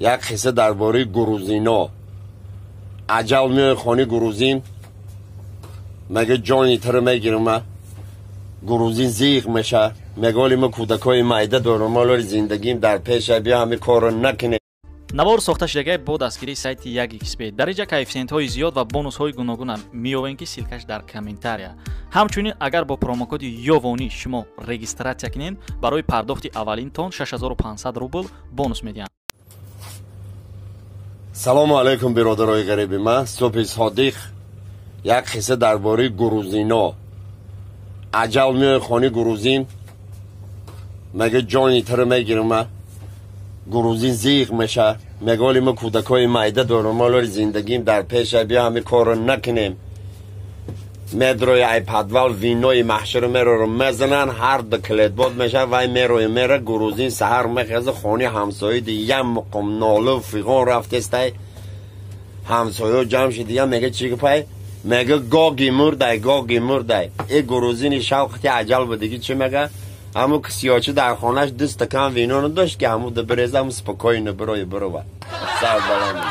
Як қисса дар бораи грузино. Аҷал меои хони грузин, мега ҷони тара мегирам. Грузин зиқ меша, мега оли ма кӯдакҳои майда дорам, оли зиндагим дар пеша, биё ҳами корро накунем. Навор сохта шудагай бо дастгирии сайти 1xb. Дар инҷа коэффисиентҳои зиёд ва бонусҳои гуногуна меёвем, ки ссылкаш дар комментария. Ҳамчунин агар бо промокоди Ёвонӣ шумо регистратсия кунед, барои пардохти аввалинтон 6500 рубл бонус медиҳанд. Салому алайкум, биродарои ғариби ман. Субҳи содиқ. Як қисса дар бораи грузино. Аҷал меои хони грузин, мега ҷони тара мегирам. Грузин зиқ меша, мега оли ма кӯдакҳои майда дорам, оли зиндагим дар пеша, биё ҳами корро накунем. Медрои ай подвал винои маҳшаро мероро мезанан, ҳар ду клетбод меша, вай мерои мера. Грузин саҳар мехеза, хони ҳамсояи ди ям муқом нолу фиғон рафтестай. Ҳамсоё ҷамъ шидия, мега чӣ гапай? Мега гоги мурдай, гоги мурдай. Э грузини шавқати аҷал будиги чӣ мега? Ҳамун кисиёчи дар хонаш ду стакан вино надошт, ки ҳамун да биреза, ҳамун спокойно бирои бирова. Сар баланд.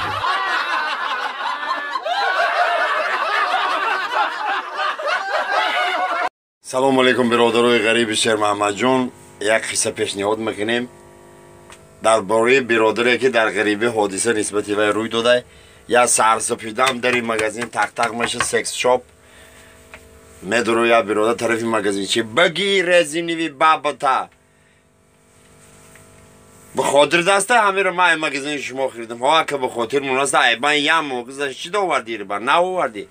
Салому алейкум, биродарои ғариби Шермаҳмадҷон. Як қисса пешниҳод мекунем дар бораи биродаре, ки дар ғарибӣ ҳодиса нисбати вай рӯй дода. Я сарсупидам дари магазин тақтақ меша, секс шоп медуро. Я биродар тарафи магазинчи: баги резиниви бабата, ба хотир даста ҳамеро ман магазини шумо хиридам. Ҳо, ака, ба хотир мунаста. Ай ман ям гузашт, чӣ довардӣ? Ира наовардӣ.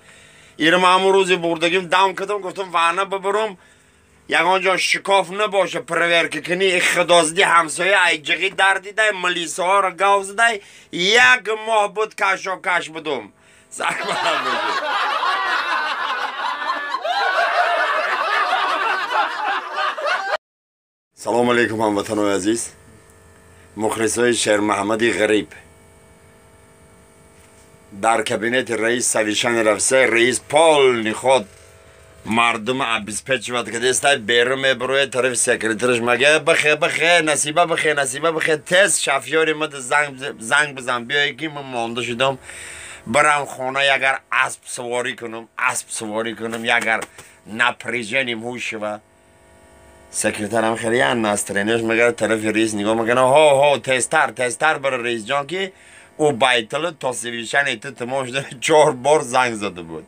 Ира ман ҳамун рӯзи бурдагим дам кардам, гуфтам ваъна бибарам, ягон ҷо шикоф набоша, проверка кунӣ. Худозди ҳамсоя айҷиғӣ дар дидай, милисаҳоро гав задай. Як моҳ буд кашокаш будум. Сарбаланд бошед. Салому алейкум, ҳамватанои азиз, мухлисои Шермаҳмади ғариб. Дар кабинети раис совещание рафса, раис полный ход мардума обеспечивать кардестай. Берун мебурояд, тарафи секретарш мега: бихе, бихе, Насиба, бихе, Насиба, бихе, тез шофёри ма занг бизан, биёе, ки ман монда шудам, барам хона, ягар асп саворӣ кунам, асп саворӣ кунам, ягар напряжением ҳуш шава. Секретарам хеле ян настроениеш мега, тарафи раис нигоҳ мекунам: ҳо, ҳо, тезтар, тезтар бара, раисҷон, ки ӯ байтилу то совещание ту тамом шуда чор бор занг зада буд.